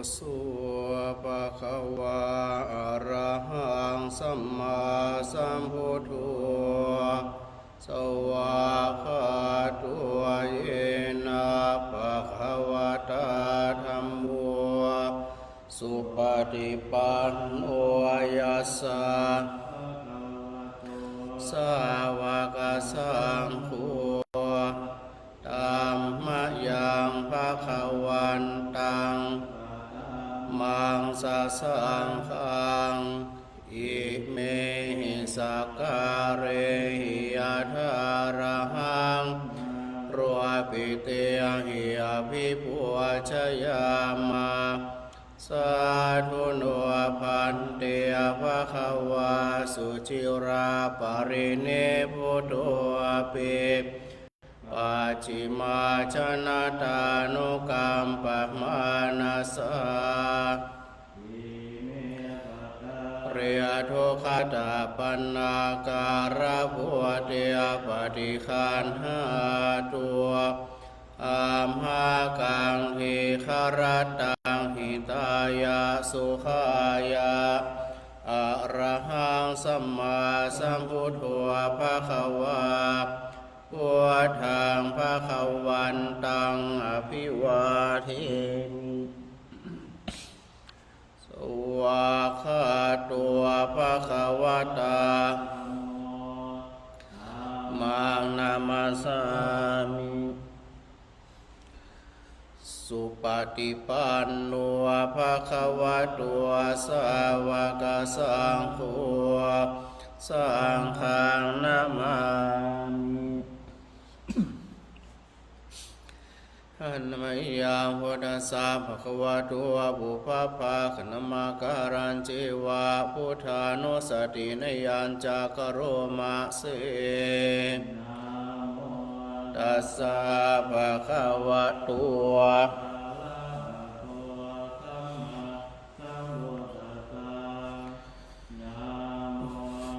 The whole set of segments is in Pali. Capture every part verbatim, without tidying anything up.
so bhagavā arahaṃ sammāsambuddho, svākkhāto yena bhagavatā dhammo, supaṭipanno yassa sāvakasaṅgho, tammayaṃ bhagavantaṃ maṃ sasaṅghaṃ, imehi sakkārehi yathārahaṃ ropitehi abhipūjayāma. Sādhu no bhante bhagavā suciraparinibbutopaṭimajjanattānukampamānasā, ime sakkāre duggatapaṇṇākārabhūte paṭiggaṇhātu amhākaṃ dīgharattaṃ hitāya sukhāya. Arahaṃ sammāsambuddho bhagavā, buddhaṃ bhagavantaṃ abhivādemi. Svākkhāto bhagavatā, dhammaṃ namassāmi. Supaṭipanno bhagavato sāvakasaṅgho, saṅghaṃ namāmi. Handa mayaṃ buddhassa bhagavato pubbabhāganamakārañceva buddhānussatinayañca karoma se. Tassa bhagavato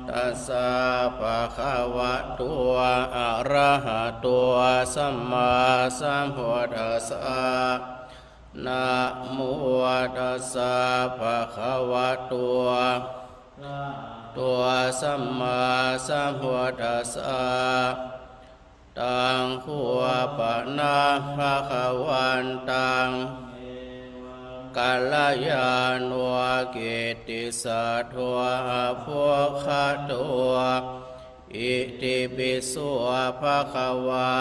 tassa bhagavato arahato sammāsambuddhassa. Namo tassa bhagavato arahato sammāsambuddhassa. Taṃ kho pana bhagavantaṃ kalyāṇo kittisaddo avuggato. Itipi so bhagavā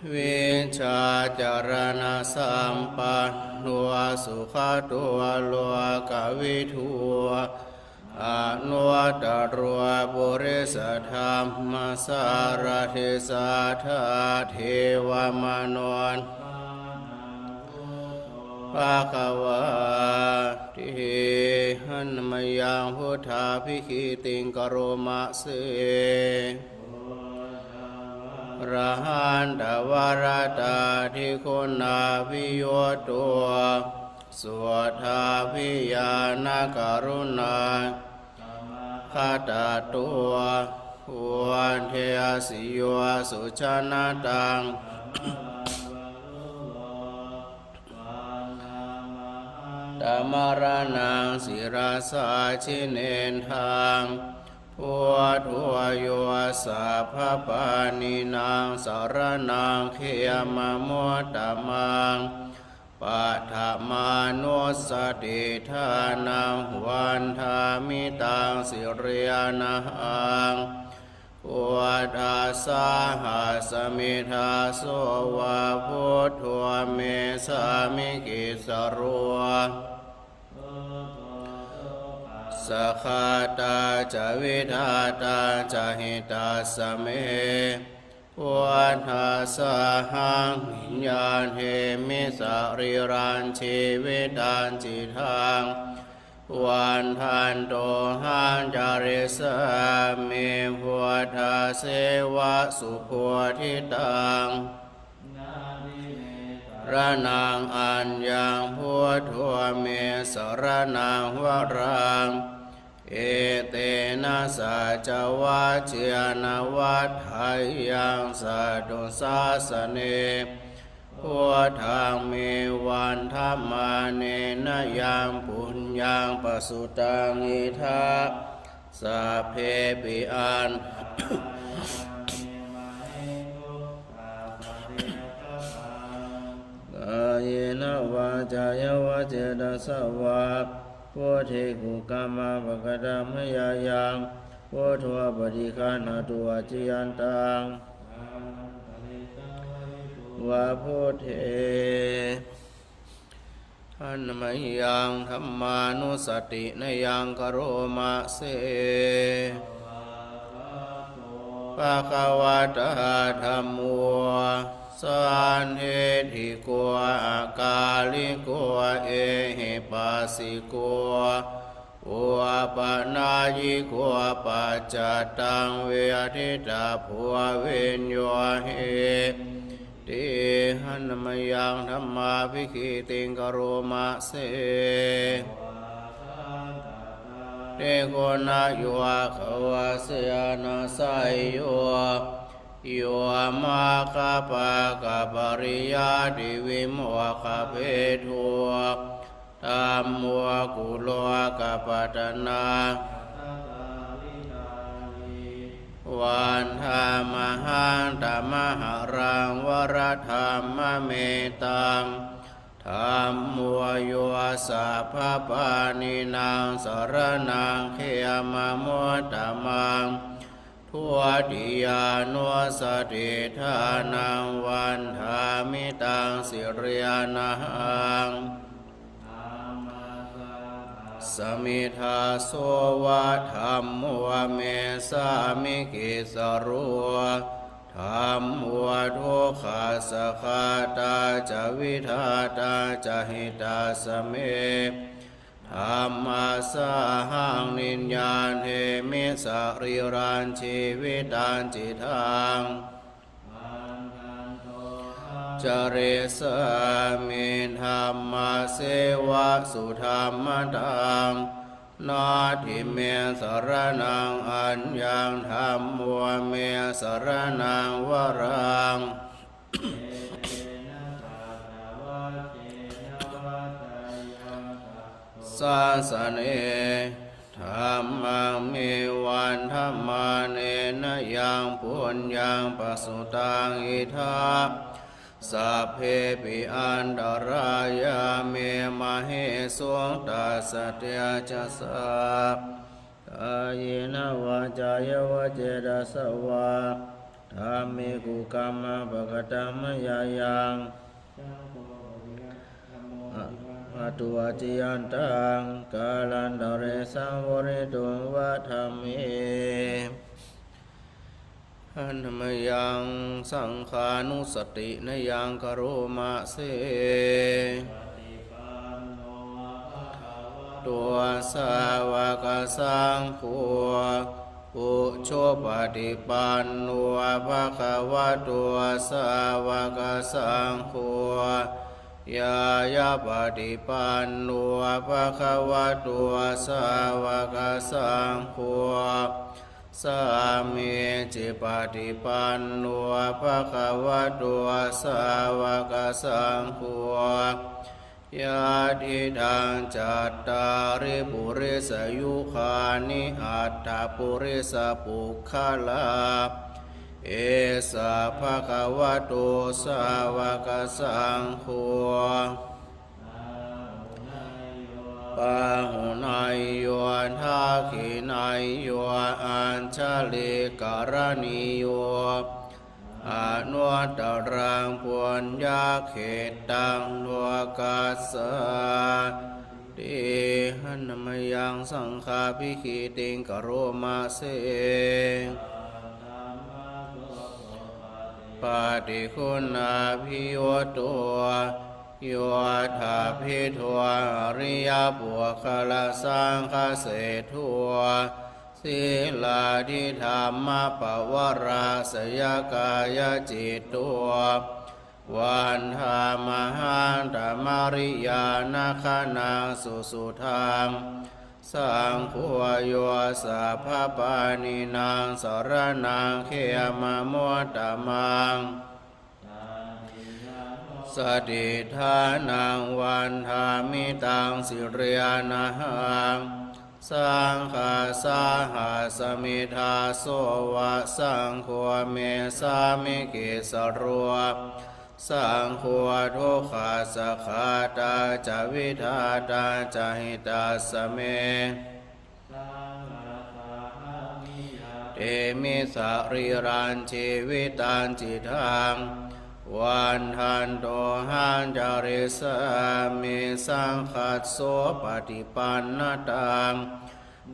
vijjācaraṇasampanno sugato lokavidū anuttaro purisadammasārathi satthā devamanussānaṃ buddho bhagavāti. Handa mayaṃ buddhābhigītiṃ karoma se. Buddhavaradaṭṭhaguṇābhiyutto suddhābhiñāṇakaruṇākaraṃ ātato buddhesi yo sujanataṃ tamaraṇaṃ sirasā jinendaṃ. Buddho yo sabbapāṇīnaṃ saraṇaṃ khemamuttamaṃ. Paṭhamānussatiṭṭhānaṃ vandāmi taṃ sirenahaṃ. Buddhassāhasmi dāso va buddho me sāmikissaro. Buddho dukkhassa ghātā ca vidhātā ca hitassa me. Buddhassāhaṃ niyyādemi sarīrañjīvitañcidaṃ. Vandantohaṃ carissāmi buddhasseva subodhitaṃ. Natthi me saraṇaṃ aññaṃ buddho me saraṇaṃ varaṃ. Etena saccavajjena vaḍḍheyyaṃ satthu sāsane. Buddhaṃ me vandamānena yaṃ puññaṃ pasutaṃ idha, sabbepi an kāyena vācāya va cetasā vā, buddhe kukammaṃ pakataṃ mayā yaṃ, buddho paṭiggaṇhatu accayantaṃ, va buddhe. Handa mayaṃ dhammānussatinayaṃ karoma se. Bhagavatā dhammo sandiṭṭhiko akāliko ehipassiko opanayiko paccattaṃ veditabbo viññūhīti. Handa mayaṃ dhammābhigītiṃ karoma se. Tigunayogavasena seyyo, yo maggapākapariyattivimokkhabhedo, dhammo kulokapatanā. Vandāmahaṃ tamaharaṃ varadhammametaṃ. Dhammo yo sabbapāṇīnaṃ saraṇaṃ khemamuttamaṃ. Dutiyānussatiṭṭhānaṃ vandāmi taṃ sirenahaṃ. Dhammassāmi dāso va dhammo me sāmikissaro. Dhammo dukkhassa ghātā ca vidhātā ca hitassa me. Dhammassāhaṃ niyyādemi sarīrañjīvitañcidaṃ. Carissāmi dhammasseva sudhammataṃ. Natthi me saraṇaṃ aññaṃ, dhammo me saraṇaṃ varaṃ. Sāsane. Dhammaṃ me vandamānena yaṃ puññaṃ pasutaṃ idha, sabbepi antarāyā me māhesuṃ tassa tejasā. Kāyena vācāya va cetasā vā, dhamme kukammaṃ pakataṃ mayā yaṃ, a- atu accayantaṃ, kālantare saṃvarituṃ va dhamme. Handa mayaṃ saṅghānussatinayaṃ karoma se. Bhagavato sāvakasaṅgho, ujupaṭipanno bhagavato sāvakasaṅgho, ñāyapaṭipanno bhagavato sāvakasaṅgho, sāmīcipaṭipanno bhagavato sāvakasaṅgho, yadidaṃ cattāri purisayugāni aṭṭha purisapuggalā, esa bhagavato sāvakasaṅgho, āhuneyyo pāhuneyyo dakkhiṇeyyo añjalikaraṇīyo, anuttaraṃ puññakkhettaṃ lokassāti. Handa mayaṃ saṅghābhigītiṃ karoma se. Paṭiggaṇhappaṭiggaṇhābhiyutto, yoṭṭhabbidho ariyapuggalasaṅghaseṭṭho, sīlādidhammapavarāsayakāyacitto, vandāmahaṃ tamariyāna gaṇaṃ susuddhaṃ. Saṅgho yo sabbapāṇīnaṃ saraṇaṃ khemamuttamaṃ. Satiṭṭhānaṃ vandāmi taṃ sirena haṃ. Saṅghassāhasmi dāso va, saṅgho me sāmikissaro. Saṅgho dukkhassa ghātā ca, vidhātā ca hitassa me. Saṅghassāhasmi ñātimi sarīrañjīvitañcidaṃ. Vandantohaṃ carissāmi saṅghassopaṭipannataṃ.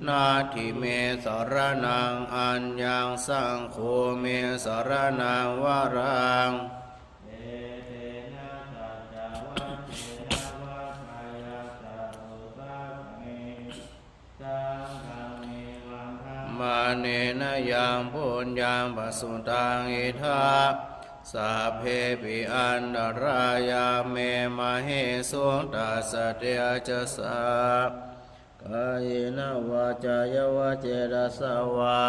Natthi me saraṇaṃ aññaṃ, saṅgho me saraṇaṃ varaṃ. Etena saccavajjena vaḍḍheyya satthusāsane. Saṅghaṃ me vandamānena yaṃ puññaṃ pasutaṃ idha, sabbepi antarāyā me māhesuṃ tassa tejasā. Kāyena vācāya va cetasā vā,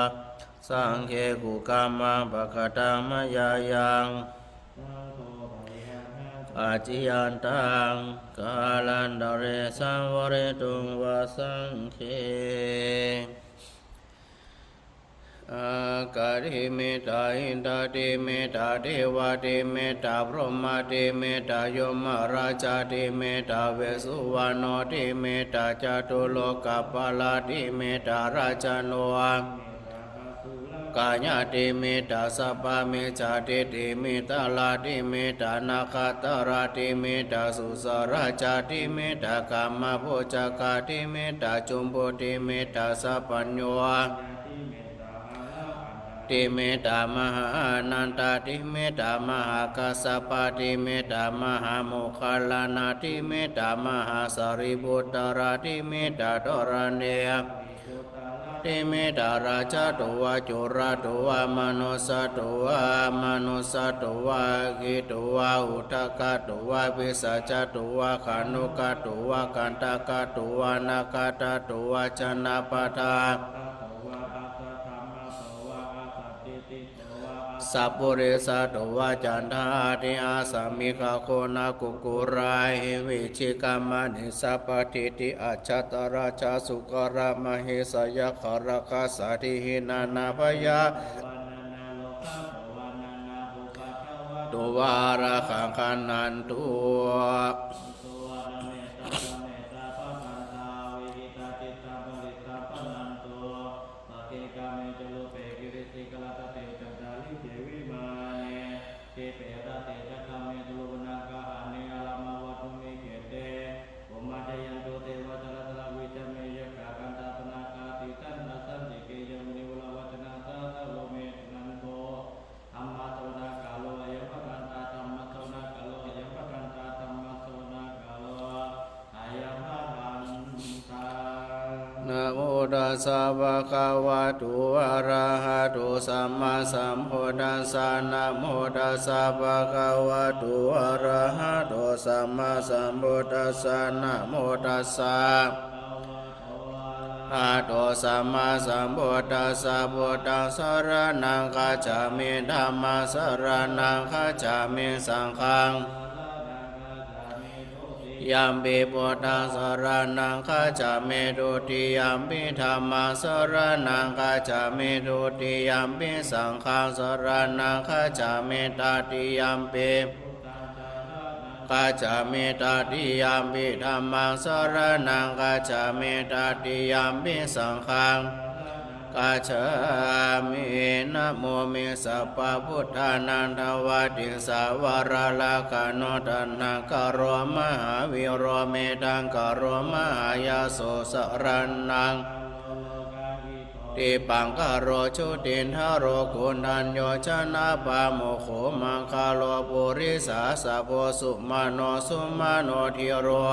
saṅghe kukammaṃ pakataṃ mayā yaṃ, acciyantaṃ kālantare saṃvarituṃ va saṅghe. Ākāsatimettā, indastimettā, devattimettā, brahmatimettā, yamarājātimettā, vessuvaṇṇotimettā, catulokapālātimettā, rājāno kāyātimettā, sabbamicchattittimittārātimettā, nakkhattarātimettā, sussarājātimettā, kamabujjhagātimettā, jumbotimettā, sabbañño timettā, mahānandātimettā, mahākassapātimettā, mahāmoggallānātimettā, mahāsārīputtarātimettā, dhoraṇe timettā, rājatuvā coratuvā manussatuvā amanussatuvā agituvā udakatuvā pisācatuvā khāṇukatuvā kaṇṭakatuvā nakkhattatuvā janapadassatuvā asaddhammatuvā asandiṭṭhituvā asappurisattuvā caṇḍahatthi-assa-miga-goṇa-kukkura-ahi-vicchika-maṇi-sabbaditi ajātaracchasūkara-mahesayagga-rakkhasādīhi nānābhayavaraṃ tuvā rakkhaṃ gaṇhantu. Sagge kāme ca rūpe girisikharataṭe cantalikkhe vimāne, dīpe raṭṭhe ca gāme taruvanagahane āramavatthumhi khette, bhummā cāyantu devā jalathalavisame yakkhagandhabbanāgā, tiṭṭhantā santike yaṃ munivaravacanaṃ sādhavo me suṇantu. Dhammassavanakālo ayambhadantā. Dhammassavanakālo ayambhadantā. Dhammassavanakālo ayambhadantā. Namo tassa bhagavato arahato sammāsambuddhassa. Namo tassa bhagavato arahato sammāsambuddhassa. Namo tassa arahato sammāsambuddhassa. Buddhaṃ saraṇaṃ gacchāmi. Dhammaṃ saraṇaṃ gacchāmi. Saṅghaṃ saraṇaṃ gacchāmi. Dutiyampi buddhaṃ saraṇaṃ gacchāmi. Dutiyampi dhammaṃ saraṇaṃ gacchāmi. Dutiyampi saṅghaṃ saraṇaṃ gacchāmi. Tatiyampi gacchāmi. Tatiyampi dhammaṃ saraṇaṃ gacchāmi. Tatiyampi saṅghaṃ gacchāmi. Namo me sabbabuddhānaṃ dvattiṃsavaraḷakkhaṇo taṇhaṅkaro mahāvīro medhaṅkaro mahāyaso saraṇaṃ dīpaṅkaro jotindharo koṇḍañño janapāmokkho maṅgalo purisāsabho sumano sumano dhiro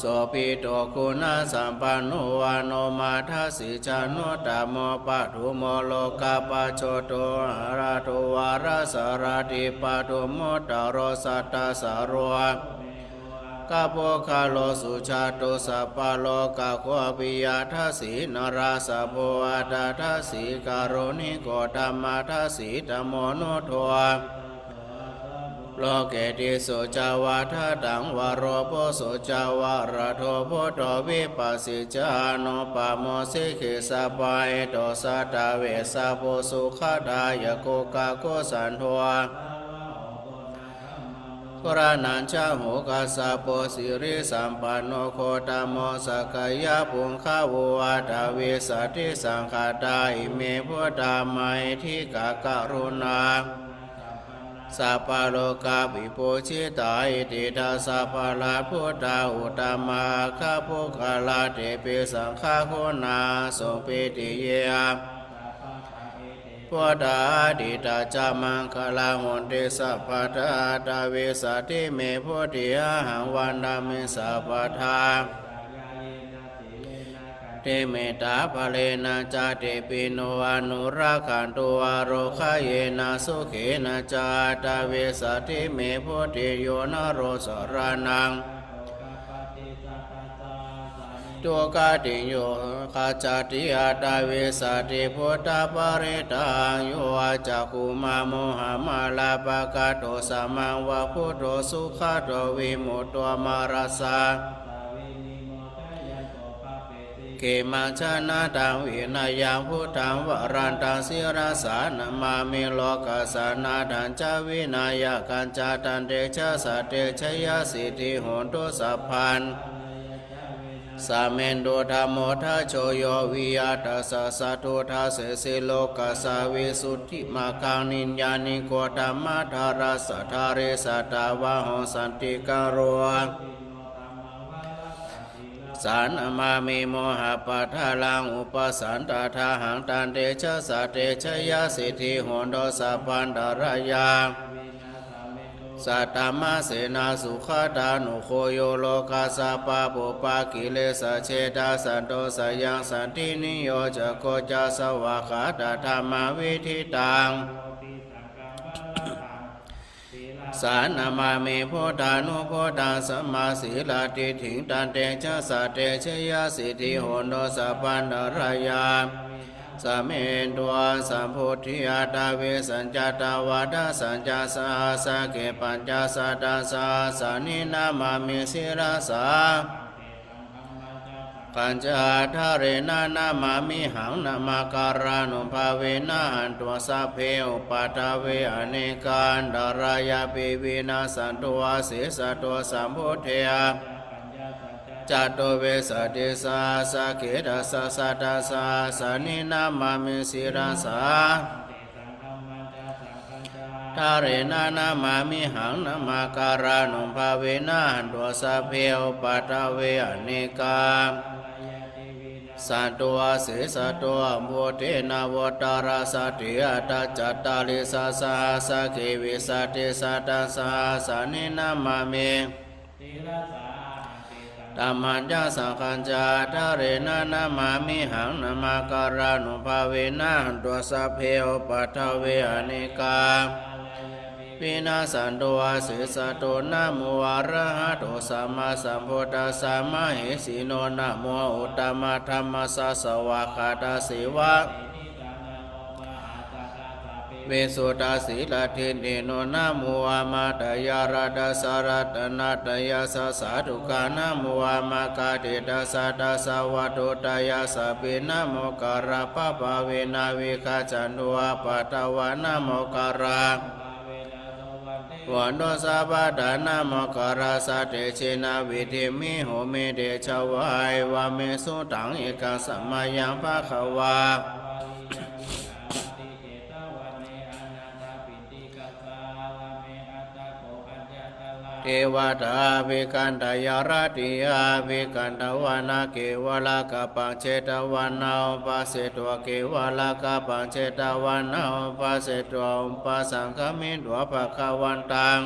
sobhito guṇasampanno vaṇṇomadāsi januttamo padumo lokapajjoto araṭo varasārathi padumu taro sattasāro kapokkalo sujāto sabbalokaggo piyadāsi narāsabho atthadāsi kāruṇiko dhammadāsi tamonudo Loke tisso ca vadataṃ varo, phusso ca varado buddho, vipassī ca anūpamo, sikhī sabbahito satthā, vessabhū sukhadāyako, kakusandho saraṇaṃ gaho. Kassapo sirisampanno gotamo, sakyapuṅgavo aṭṭhavīsati saṅkhātā, ime buddhā mahiddhikā karuṇā sabbalokavibhūsitā. Iti taṃ sabbaṃ buddhā uttamā aggapuggalā, tepi saṅghaguṇā sopīti ye buddhā atītā ca maṅgalā honti sabbadā. Aṭṭhavīsati me buddhī ahaṃ vandāmi sabbadā. Te mettā balena ca tepi no anurakkhantu, ārogeyena sukhena ca. Aṭṭhavīsati me buddhī yo naro saraṇaṃ duggatiṃ yo gacchati. Aṭṭhavīsati buddhaparittaṃ. Yo cakkhumā mohamalāpakaṭṭho, sāmaṃ va buddho sugato vimutto, mārassa khemaṃ janataṃ vinayaṃ. Buddhaṃ varantaṃ sirasā namāmi, lokassa nāthañca vināyakañca. Tantejasā te jayasiddhi hotu sabbadā. Samentu dhammo dhajo yo viya, tassa satthu dassesi lokassa visuddhimaggaṃ, niyyāniko dhammadharassa dhārī, sātāvaho santikaro. Sā namāmi mohappadālaṃ, upasantādahaṃ. Tantejasā te jayasiddhi hotu sabbantarāyā. Saddhammasenā sugatānugo yo, lokassa pāpūpakilesajetā, santo sayaṃ santiniyojako ca. Svākkhātadhammaviditaṃ sā namāmi buddhānubuddhaṃ, sammāsīladiṭṭhiṃ. Tantejasā te jayasiddhi hotu sabbantarāyā. Samentvā sambuddhe aṭṭhavīsañca, dvādasañca sahassake, pañcasatasahassāni namāmi sirasā. Kañca ādharena namāmihaṃ, namakārānubhāvena hantvā sabbe upaddave, anekā antarāyāpi vinassantu asesato. Sambuddhe catuvīsatisahassake, dasasatasahassāni namāmi sirasā. Ādharena namāmihaṃ, namakārānubhāvena hantvā sabbe upaddave, anekā santu asesato. Buddhe navuttarasate aṭṭhacattāḷīsasahassake, vīsatisatasahassāni namāmi. Dhammañca saṅghañca ādharena namāmihaṃ, namakārānubhāvena hantvā sabbe upaddave, anekā vinassantu asesato. Namo arahato sammāsambuddhassa mahesino, namo uttamadhammassa svākkhātasseva visuddhasīladiṭṭhino, namo āmantayaradassa ratanattayassa sādhukaṃ, namo āmakātītassa tassa vatthuttayassapi, namokārappabhāvena vigacchantu upaddavā, namokārā hontu sabbadā, namokārassa tejena vidhimhi homi tejavā. Evaṃ me sutaṃ. Ekaṃ samayaṃ bhagavā devatā abhikkantā, āratikā abhikkantavāna, kevalakappaṃ jetvāna upāsetvā, kevalakappaṃ jetvāna upāsetvā, upasaṅkamitvā bhagavantaṃ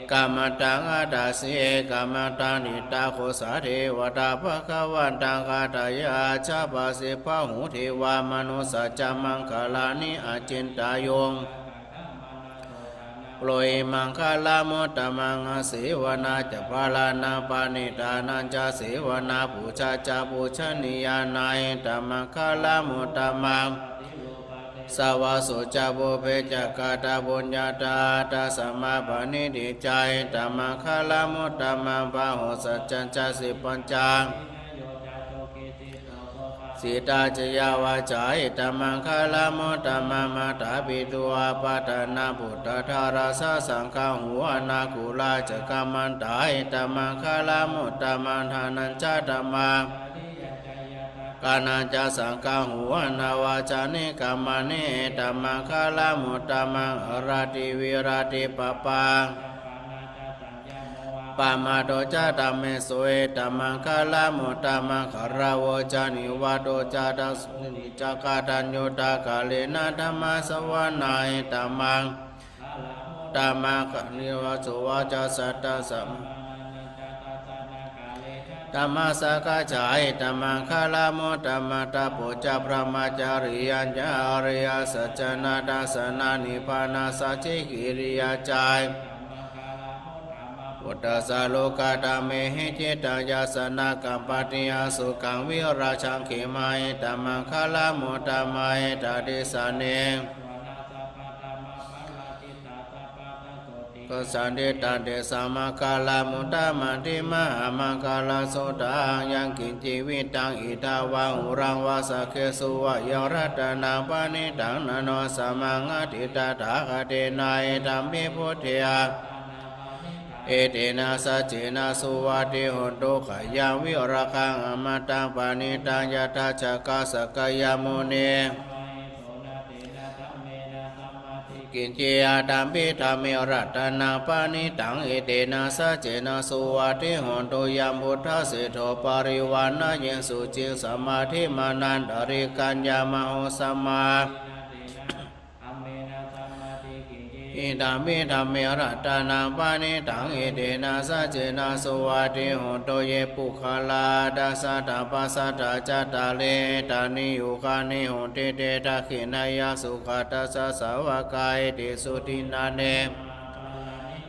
ekamantaṃ aṭṭhāsi. Ekamantaṃ ṭhitā kho sā devatā bhagavantaṃ ārakkhanti. Ācāpasi bahū devā manussā ca maṅgalāni acintayuṃ. Brūhi maṅgalamuttamaṃ. Asevanā ca bālānaṃ paṇḍitānañca sevanā, pūjā ca pūjanīyānaṃ etammaṅgalamuttamaṃ. Sāvāso ca pubbe ca katapuññatā, tasmā paṇidhi ca etammaṅgalamuttamaṃ. Bāhusaccañca sippañca sitā ca yā vācā, etammaṅgalamuttamaṃ. Mātāpitu upaṭṭhānaṃ puttadārassa saṅgaho, anākulā ca kammantā, etammaṅgalamuttamaṃ. Dānañca dhammaṃ kānañca saṅgaho, anavajjāni kammāni, etammaṅgalamuttamaṃ. Āratī viratī pāpā pamādo ca dhammesu, etammaṅgalamuttamaṃ. Gāravo ca nivāto ca, tassu ca kataññutā, kālena dhammassavanaṃ, etammaṅgalamuttamaṃ. Nisinno vā vācasotthā, samaggānañca dassanaṃ, kālena dhammasākacchā, etammaṅgalamuttamaṃ. Tapo ca brahmacariyañca, ariyasaccāna dassanaṃ, nibbānasacchikiriyā ca, etammaṅgalamuttamaṃ. Phuṭṭhassa lokadhammehi, cittaṃ yassa na kampati, asukkaṃ virajaṃ khemaṃ, etammaṅgalamuttamaṃ. Etādisāni kaṃsanti, taṃ tesaṃ maṅgalamuttamanti, mahāmaṅgalasuttaṃ. Yaṅkiñci vittaṃ idha vā huraṃ vā, saggesu vā yaṃ ratanaṃ paṇītaṃ, na no samaṃ atthi tathāgatena, idampi buddhe etena saccena suvatthi hotu. Khayaṃ virāgaṃ amataṃ paṇītaṃ, yadajjhagā sakyamunī, kiñci, idampi dhamme ratanaṃ paṇītaṃ, etena saccena suvatthi hotu. Yambuddhaseṭṭho parivaṇṇayī suciṃ, samādhimānantarikaññamāhu, samādi idampi dhamme ratanaṃ paṇītaṃ, etena saccena suvatthi hotu. Ye puggalā aṭṭha sataṃ pasatthā, cattāri etāni yugāni honti, te dakkhiṇeyyā sugatassa sāvakā, etesu dinnāni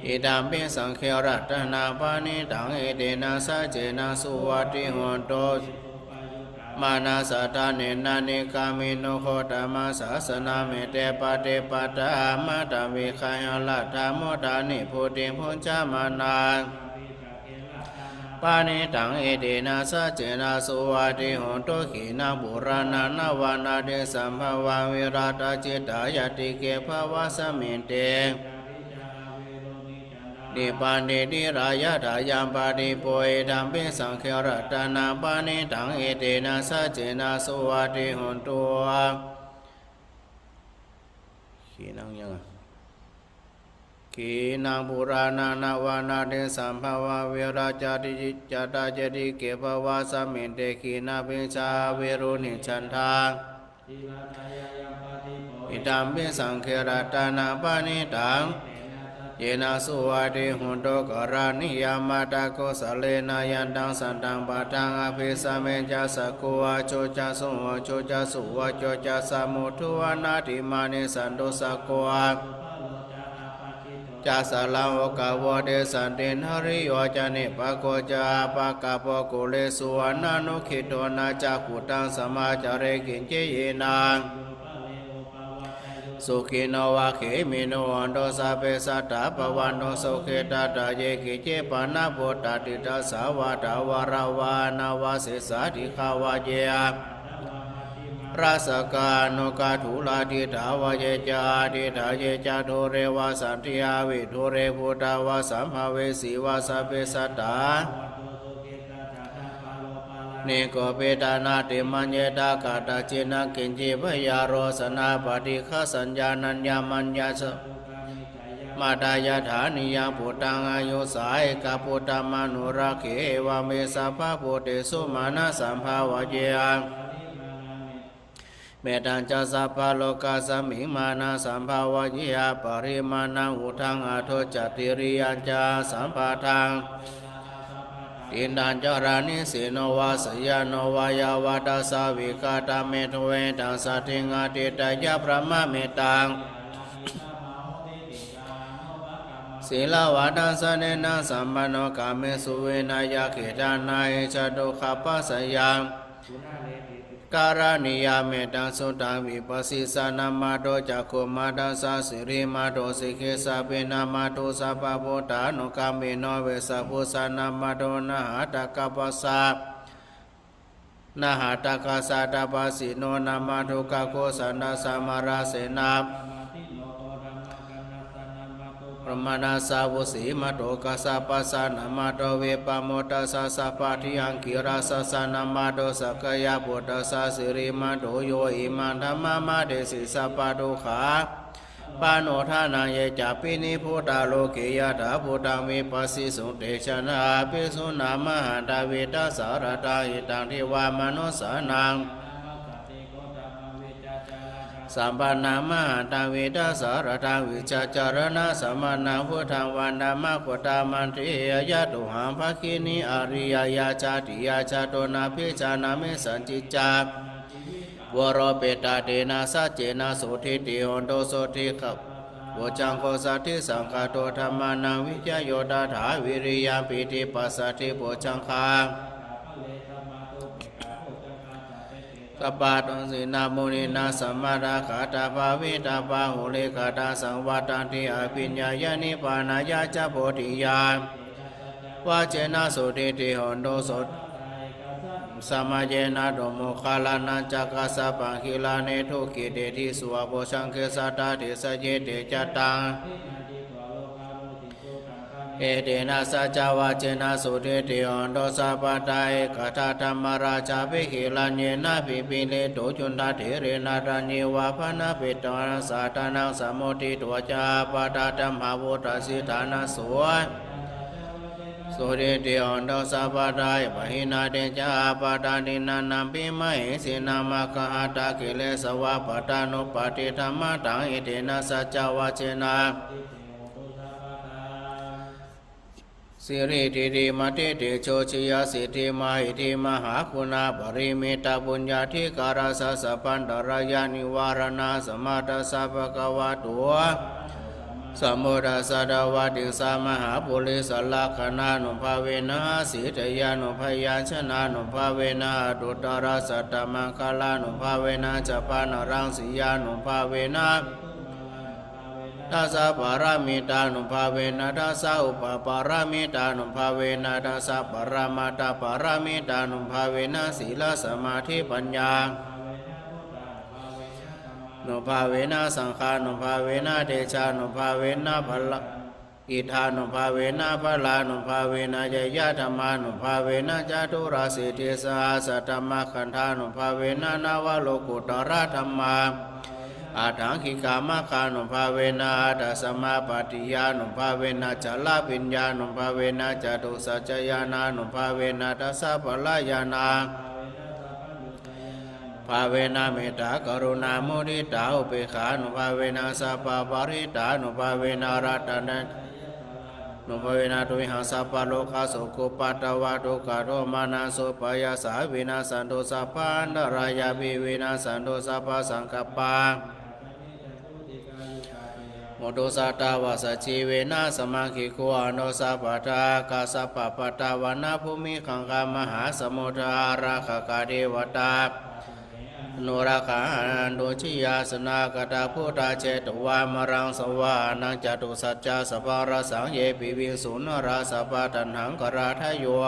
idampi saṅghe ratanaṃ paṇītaṃ, etena saccena suvatthi hotu. Mānasattanena nikkāmino gotamasāsanamhi, te pattipattā amataṃ vigayha, laddhā mudhā nibbutiṃ bhuñjamānā, paṇītaṃ, etena saccena suvatthi hotu. Khīṇaṃ purāṇaṃ navaṃ natthi sambhavaṃ, virattacittāyatike bhavasmiṃ, te nibbanti dhīrā yathāyaṃ padīpo, idampi saṅghe ratanaṃ paṇītaṃ, etena saccena suvatthi hotu. Khīṇaṃ yaṃ. Khīṇaṃ purāṇaṃ navaṃ natthi sambhavaṃ, virattacittāyatike bhavasmiṃ, te khīṇabījā avirūḷhichandā, idampi saṅghe ratanaṃ paṇītaṃ, etena suvatthi hotu. Karaṇīyam atthakusalena, yan taṃ santaṃ padaṃ abhisamecca, sakko ācū ca suhūcū ca, suvaco cassa mudu anatimānī, santussako ca sallahukavutti, santindriyo ca nipako ca, appagabbho kulesu ananugiddho, na ca khuddaṃ samācare kiñci, yena sukhino vā khemino hontu, sabbe sattā bhavantu sukhitattā. Ye keci pāṇabhūtatthi, tasā vā thāvarā vā anavasesā, dīghā vā ye rassakā aṇukathūlā, diṭṭhā vā ye ca adiṭṭhā, ye ca dūre vasanti avidūre, bhūtā vā sambhavesī vā, sabbe sattā nikubbetha nātimaññetha katthaci naṃ kiñci, byārosanā paṭighasaññā nāññamaññassa dukkhamiccheyya. Mātā yathā niyaṃ puttaṃ āyusā ekaputtamanurakkhe, evaṃ me sabbabhūtesu mānasambhāvaye mettañca sabbalokasmiṃ mānasambhāvaye aparimāṇaṃ uddhaṃ adho ca tiriyañca asambādhaṃ. Tiṭṭhañcaraṃ nisinno vā sayāno vā yāvatassa vigatamiddho, etaṃ satiṃ adhiṭṭheyya brahmametaṃ sīlavā dassanena sampanno, kāmesu vineyya gedhaṃ na hi jātu gabbhaseyyaṃ Karaṇīyam mettaṃ suttaṃ vipasīsanamato cakkhumantassa sirīmato sikhissapi namatthu sabbabhūtānukampino vessabhūsanamato nāhattakappassa nāhattakassatapassino namatthu kakkhūsanassa mārasenā brāhmaṇassa vusīmato kassapassa namato vippamuttassa sabbadhi aṅgīrasassa namato sakyaputtassa sirīmato yo imaṃ dhammamādesi sabbadukkhāpanūdanaṃ ye cāpi nibbutā loke yathābhūtaṃ vipassisuṃ te janā bhikkhunā mahantavidāsāradā hitaṃ devamanussānaṃ sampannaṃ mahantavidāsāradaṃ vijjācaraṇasampannaṃ buddhaṃ vandāma gautamaṃ tejasā. Yadohaṃ bhagini ariyā jātiyā jāto nābhijānāmi sañcicca puropetāyatena saccena sotthi te hotu sotthi bojjhaṅgo sotthi saṅkhāto dhammānaṃ vicayo tathā viriyampīti passaddhi bojjhaṅgā sabbadassinā muninā sammadakkhātā bhāvitabbā ullekhattā saṃvattanti abhiññāya nibbānāya ca bodhiyā vajjena sotthi te hotu sotthi samayena tamokkhallaṃ nañca kassapaṃ gilāne dukkhite disvā bojjhaṅge satta desayi te ca taṃ etena saccavajjena sotthi te hotu sabbadā. Ekadā dhammarājāpi gelaññenābhipīḷito cundattherena taññeva bhaṇāpetvāna sāsanaṃ sammukhī ca ābādhā tamhā vuṭṭhāsi ṭhānaso sotthi te hotu sabbadā. Pahīnā te ca ābādhā tiṇṇannampi mahesinaṃ maggāhatakilesāva pattānuppattidhammataṃ etena saccavajjena siridhitimatitejojayasiddhimahiddhimahāguṇāparimitapuññādhikārassa sabbantarāyanivāraṇasamatthassa bhagavato sambuddhassa dvattiṃsamahāpurisalakkhaṇānubhāvena āsi teyyaṃ nubyañjanānubhāvena aṭṭhuttarasatamaṅgalānubhāvena chabbaṇṇaraṃsiyānubhāvena dasapāramitānubhāvena dasaupapāramitānubhāvena dasaparamatthapāramitānubhāvena sīlasamādhipaññā nubhāvena saṅghānubhāvena tejānubhāvena bala iddhānubhāvena balānubhāvena ñeyyadhammānubhāvena caturāsītisahassadhammakkhandhānubhāvena navalokuttaradhammā aṭṭhaṅgikamaggānubhāvena aṭṭhasamāpattiyānubhāvena chaḷabhiññānubhāvena catusaccañāṇānubhāvena dasabalañāṇā bhāvena mettākaruṇāmuditāupekkhānubhāvena sabbaparittānubhāvena ratanattayasarānubhāvena tuyhaṃ sabbarogā sokūpaddavā dukkhadomanassupāyāsā vinassantu sabbaantarāyāpi vinassantu sabbasaṅkappā hotu sadā vassa jīvena samaṅgiko ānando sabbadā. Kassapapattanabhūmigaṅgāmahāsamuddā ārakkhakā devatā anurakkhatu jayāsanā. Kaṭṭhakūlā jetvā māraṃ savāhanaṃ catusaccāsabhaṃ rasaṃ ye piviṃsu narāsabhā taṇhaṅkarādayo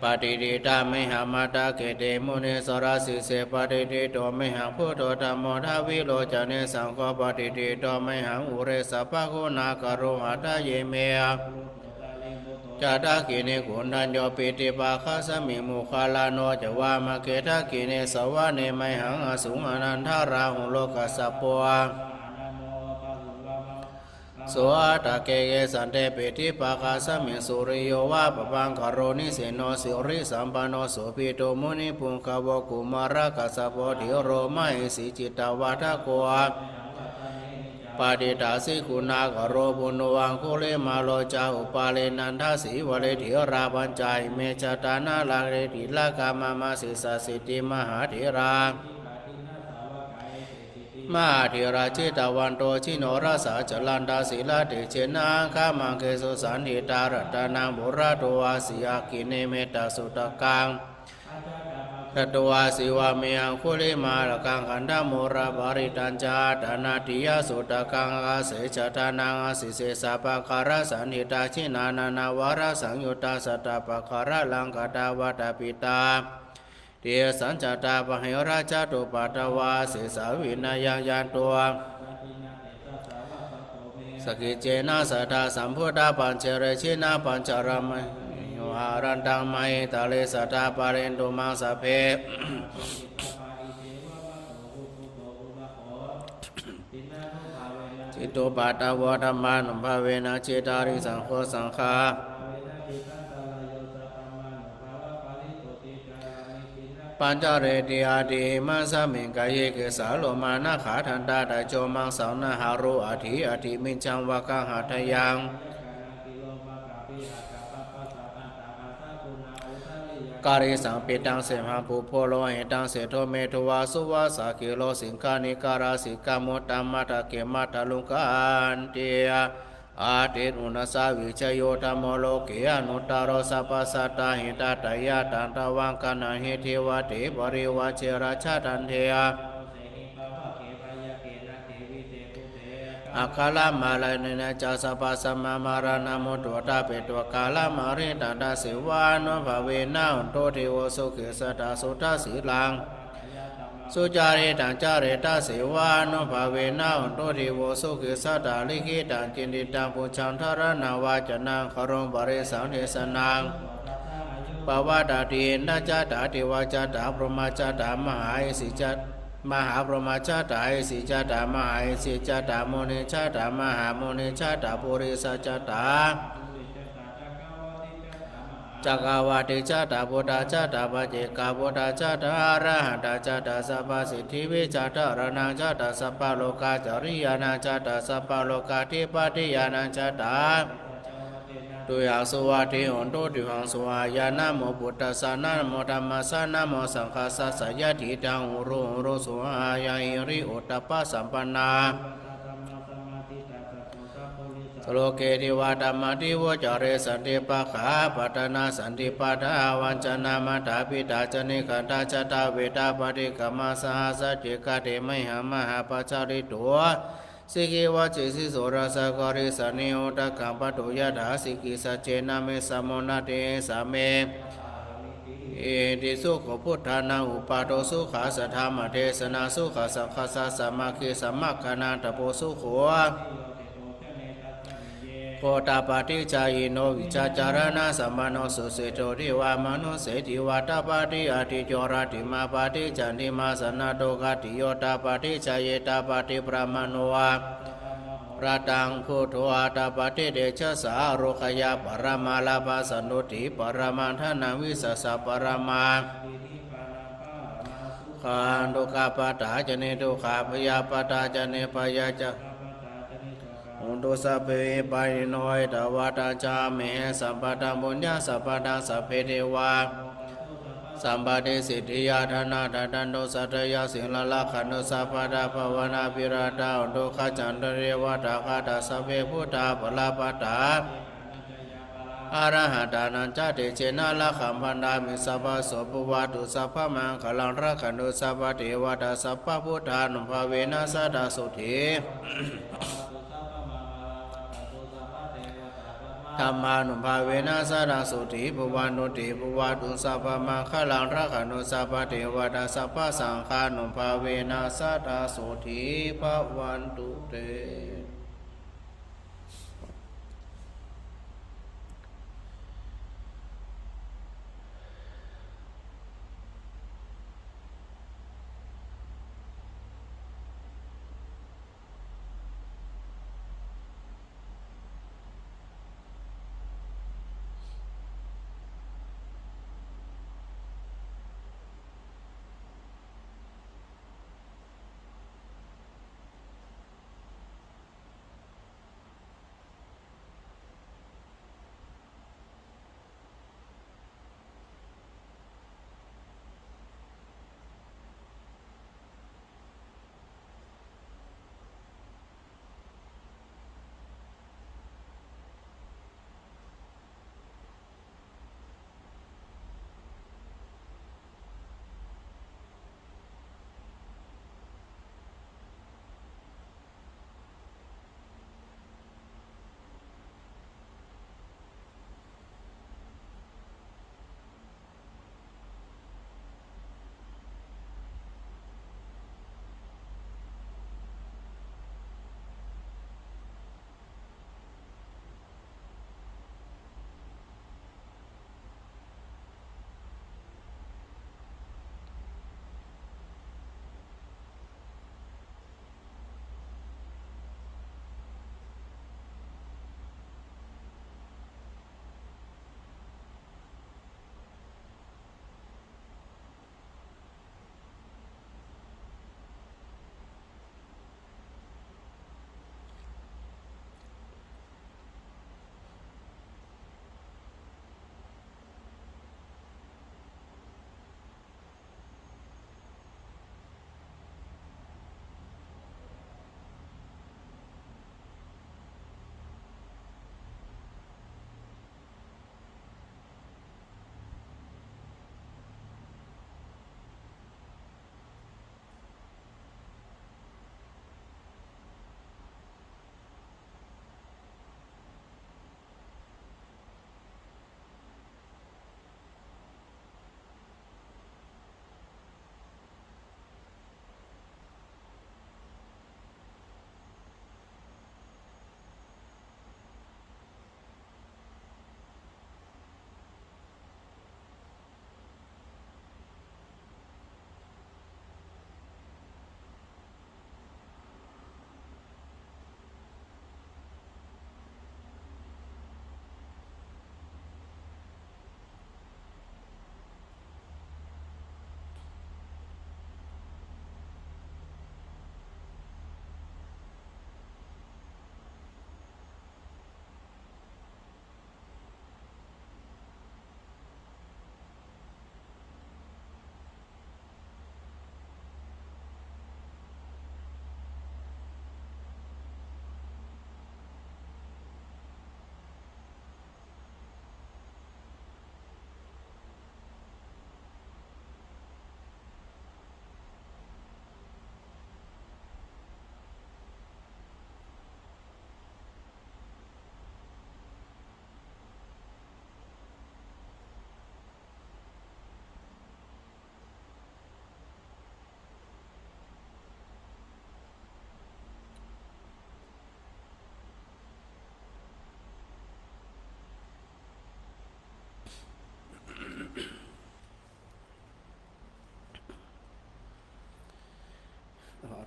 patiṭṭhitā mayhaṃ matthake te munissarā. Sīse patiṭṭhito mayhaṃ buddho dhammo dvilocane saṅgho patiṭṭhito mayhaṃ ure sabbaguṇākaro. Hadaye me dakkhiṇe koṇḍañño piṭṭhibhāgasmiṃ moggallāno ca vāmake. Dakkhiṇe savane mayhaṃ āsuṃ ānandarāhulo kassapo so hastake kesante piṭṭhibhāgasmiṃ suriyo va pabhaṅkaro nisinno sirisampanno sobhito munipuṅgavo. Kumārakassapo thero mahesī cittavādako patiṭṭhāsi guṇākaro. Puṇṇo aṅgulimālo ca upālī nandasīvalī therā pañca ime jātā nalāṭe tilakā mama. Sesāsīti mahātherā mahātherā jitavanto jinorasā jalantā sīlatejena aṅgamaṅgesu saṇṭhitā. Ratanaṃ purato āsi dakkhiṇe mettasuttakaṃ Datvā sīvaṃ vijayāṅgulimālakaṃ khandhamoraparittañca dānādiyā sūtakaṃ ākāse chadanaṃ āsi sesā pākārasaṇṭhitā. Jinā nānāvarasaṃyuttā sattappākāralaṅkatā vātapittādisañjātā bāhirajjhattupaddavā asesā vinayaṃ yantu sakiccena sadā sambuddhapañjare. Jinapañjaramajjhamhi viharantaṃ mahītale sadā pālentu maṃ sabbe. Jitupaddavo dhammānubhāvena jitārisaṅgho saṅghā pañjareti. Atthi imasmiṃ kāye kesā lomā nakhā dantā taco maṃsā nahārū atthi. Atthi miñjaṃ vaggaṃ hadayaṃ karisaṃ pittaṃ semhaṃ pubbo lohitaṃ sedo medhuvā suvatthā khīro siṅghāṇikā lasikamuttamātake matthaluṅgā ante. Atthi uṇhissavijayo dhammo loke anuttaro sabbasattāhitatthāya taṃ tvaṃ gaṇhāhi devate parivajje rājadaṇḍe agharaṃ māraṇena ca sabbasmā māranaṃ mutto tappetvā kālaṃ arihaṃ. Tasevānubhāvena hontu devo sukhī sadā suddhasīlaṃ sucaritaṃ careta. Tasevānubhāvena hontu devo sukhī sadā likkhitaṃ cintitaṃ pūjaṃ dhāraṇaṃ vācanaṃ gārūṃ parisaṃ desanaṃ pavattati. Indā ca tā devā ca tā brahmā ca tā mahārishi ca mahābrahmā ca tā rishi ca tā mahārishi ca tā munī ca tā mahāmunī ca tā purisā ca tā cakkavātī ca tā buddhā ca tā paccekabuddhā ca tā arahantā ca tā sabbasiddhivijjādharaṇā ca tā sabbalokācariyānaṃ ca tā sabbalokādhipatiyānaṃ ca tā tuyhaṃ suvatthi hontu tuyhaṃ sukhāya. Namo buddhassa namo dhammassa namo saṅghassa. Sayyadhidaṃ uru uru sukhāya hiriottappasampannaṃ loke divā tapati vuccare santi pakkhā pattanā santi pādā avañcanā mātā pitā ca nikkhantā jātaveda paṭikkama saha sacce kāti mayhaṃ mahāpajjalito sikhī vajjesi soḷasa karīsāni udakaṃ pathu yathā sikhī saccena me samo natthi esā me iti. Sukho buddhānaṃ uppādo sukhā saddhammadesanā sukhā saṅghassa sāmaggī samaggānaṃ tapo sukho. Kho tapati ca hīno vijjācaraṇasampanno susikkhito devamanussesi vā tapati atījo rattimāpati candimā sannaddho khattiyo tapati jhāyī tapati brāhmaṇo vā rataṃ buddho tapati tejasā ārogyaparamā lābhā santuṭṭhiparamā dhanaṃ vissāsaparamā khaṃ dukkhappattā ca niddukkhā bhayappattā ca nibbhayā ca hontu sabbepi pāṇino. Ettāvatā ca amhehi sambhataṃ puññasampadaṃ sabbe devā sampatiṃ siddhiyā dānaṃ dadantu saddhāya sīlaṃ rakkhantu sabbadā bhāvanābhiratā hontu gacchantu devatāgatā sabbe buddhā balappattā arahantānañca tejena rakkhaṃ bandhāmi sabbaso. Bhavatu sabbamaṅgalaṃ rakkhantu sabbadevatā sabbabuddhānubhāvena sadā sotthī dhammānubhāvena sadā sotthī bhavantu te. Bhavatu sabbamaṅgalaṃ rakkhantu sabbadevatā sabbasaṅghānubhāvena sadā sotthī bhavantu te.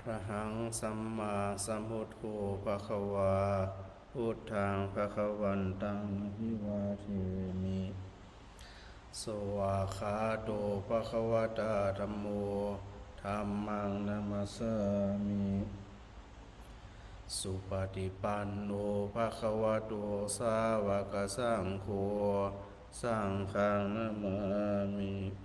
Arahaṃ sammāsambuddho bhagavā, buddhaṃ bhagavantaṃ abhivādemi. Svākkhāto bhagavatā dhammo, dhammaṃ namassāmi. Supaṭipanno bhagavato sāvakasaṅgho, saṅghaṃ namāmi.